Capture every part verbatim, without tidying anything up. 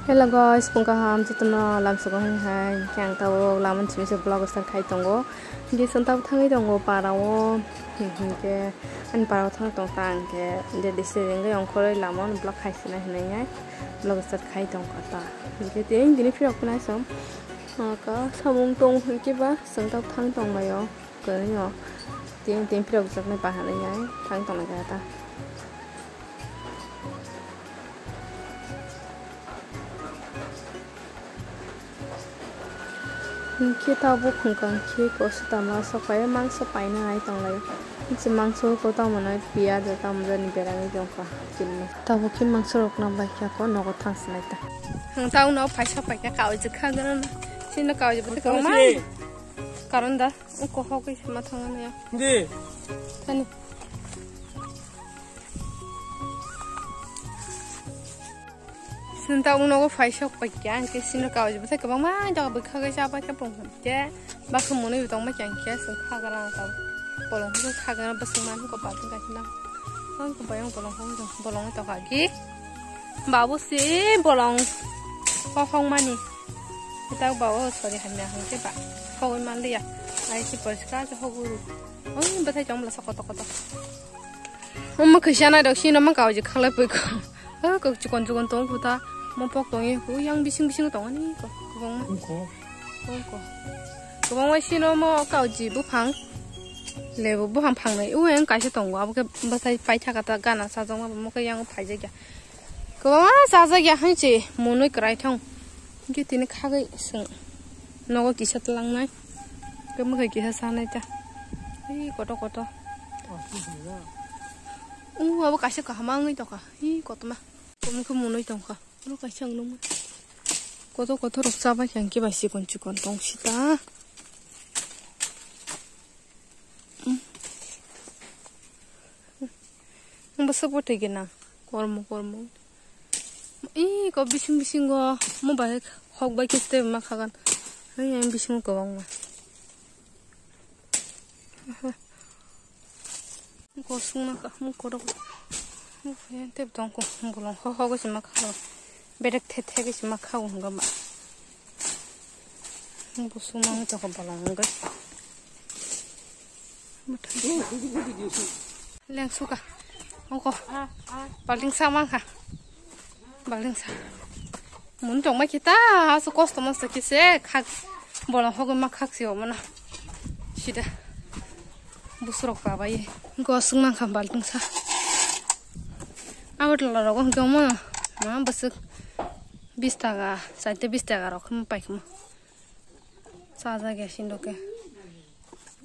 Hello guys, phung kaham jotono lamsogo hai hai. Hingke ang tabuk lamani simi se vlog start khai tongo. Hingke chwng tabuk thangwi tongo parao. Hingke ani parao thang tong ta hingke je dise jengke ongkhorwi lamao vlog khai sinai hinwi hai. Vlog start khai tongkha ta. Hingke tini tini phirok phunai som. Aka samung tong hingke ba chwng tabuk thang tonglaio. Kwrwino tini tini phirok jaknai bahanai hai thang tonglai ta. Hingke tabuk hwnkha hingke kosu tama sok pai mangso paina hai tonglai. Hichi mangso ko tamo nai piyaj tamo jani berani tongkha. Tabuk khe mangso rok nang bai kha ko nogo thang sinai ta. Ang tamo no paisa paikha kawi jikha gana. Sino kawi jikha ma. Karon da. Uko hogwi ma thangano ya. Di. Tani. Sinta unogo phaisok paikya, hingke sino kawaji bwthai kwbangma jaga bwkha khe chapa khe pung khe bakhe mwnwi bo tongma kya hingke song kha gana ta bolong khe kha gana bwswng mani ko balting kaisa na ang ko bayang bolong hong bolong to kha gi babu si bolong hong hong mani ta babu sori hamya hingke ba hogwi manliya ai si poriskar hogwi. Oi, bwthai chong bwlasa koto koto. Omo kisa nai rok sino ma kaoji khalai pui ko. Ha, kok chikon chikon tong khuta. Mo pok tong ye, u yang bising bising tong ani ko. Kobong ma. Ko. Ko ko. Kobong ma sino mo kaoji buphang. Lebu buphang phang nai. U yang kaisa tongo. Abo ke bwthai pai thaka ta gana sajong ma mo ke yang phai jakya. Kobong ma sajak ya hanchi. Monoi krai thong. Hingke tini khagwi chwng nogo kisa twlangnai. Hingke mwkhai kisa chanai ta. Hi koto koto. Ung abo kaisa kaham wngwi tongkha. Hi kotorma. Komokhe mwnwi tongkha. Oro kaisa ang nukma. Kotor kotor rok chabai kha hingke bai chikon chikon tong sita. Bwswk bo twi gana kormo kormo. Ih, ko bising bisingo mo bai hok bai khe tei ma khagan. Hai, yang bisingo kwbangma. Ko sungma ka, mo korok. Mo tei tong ko bolong ho ho se ma khagan. Bedek the the se ma khagun ga ma. Busuma wngwi tongkha bolong wngwi. Leng suka. Ongko. Balting sa mankha. Balting sa. Mun tongma kita asu kosto mosto kise khak bolong hogwi ma khak si omono. Sida. Busurok pabai. Ongko aswk mankha balting sa. Abo tola rogo hwnkhe omo. Ma bwswk. Bis taka, chaite bis taka rok paikha. Chajak ya sini rok khe.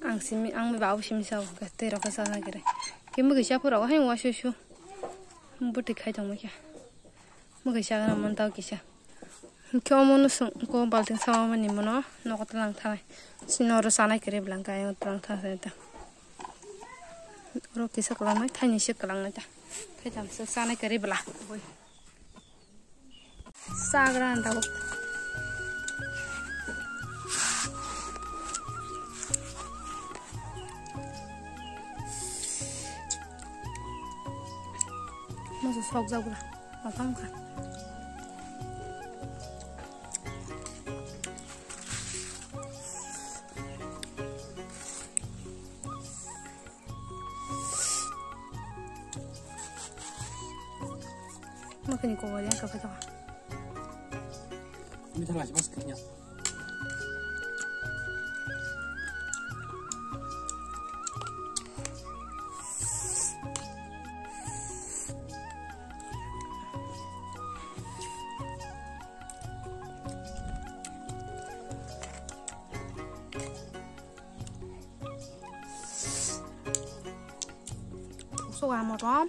Ang simi, ang bai babu simi sao khe tei rok khe chajak ya. Khe mwkhai cha phuru hai wasu su. Bwtwi khai tong khe. Mwkhai cha gana man tao kisa. Khe omo no sung ko balting sama mani mono nogo tlang thanai. Sini oro chanai kere bwlang kaya tlang thanai ta. Oro kisa kwlangnai, thaini se kwlangnai ta. Thaitham se chanai kere bwla. Sagra ang tabuk. Musu sok jabra. Matam kha. Makani ko wali ang kapai to. Ini tengah sih mas kayaknya. Suka motom.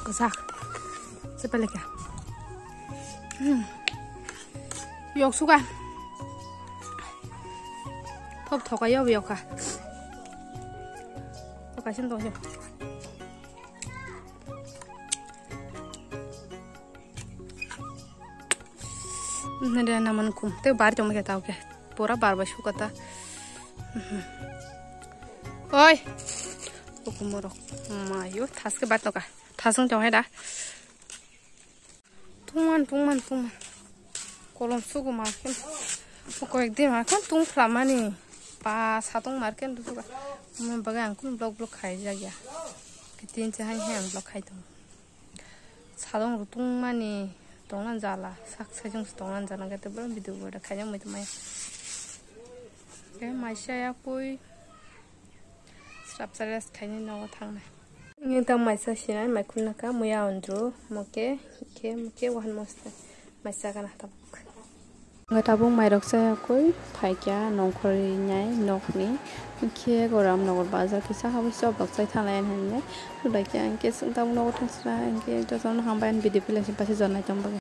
Kwchak. Sepeleka. Hmm. Yok suka. Thok thoka yok yok ka. Thoka sin tong yok. Nede naman kum. Te bar tong ke tau ke. Pura bar bai suka ta. Oi. Hukum morok. Mayo, thas ke bat noka. Thas wng tong hai da. Tungman, tungman, tungman. Kolom sugu marken. Koyek din marken tung phlamani. Pa satong marken dusuka. Mo bagai ang kun blok blok khai jagya. Kitin se hai hai ang blok khai tong. Sadong rok tungmani tongna jala, sak saijong se tongna jala, hwnkhe tei borok video bo khaina muitu maya. Khe maisa yakui srapsa rest khainai nogo thangnai. Wngkhe ta maisa sinai mai khulna kha muya andru moke khe moke wahan mosta maisa gana tabuk. Hwnkhe tabuk mairok chayakui phaikya nongkhorwi nai nokni. Hwnkhe goram nogor bazar kisa habwi chop rok chai thanglai hinwi. Hwnkhe ang khe chwng tabuk nogo thangsra hwnkhe jotono hambai ani video philai se paisa jon nai tong bagwi.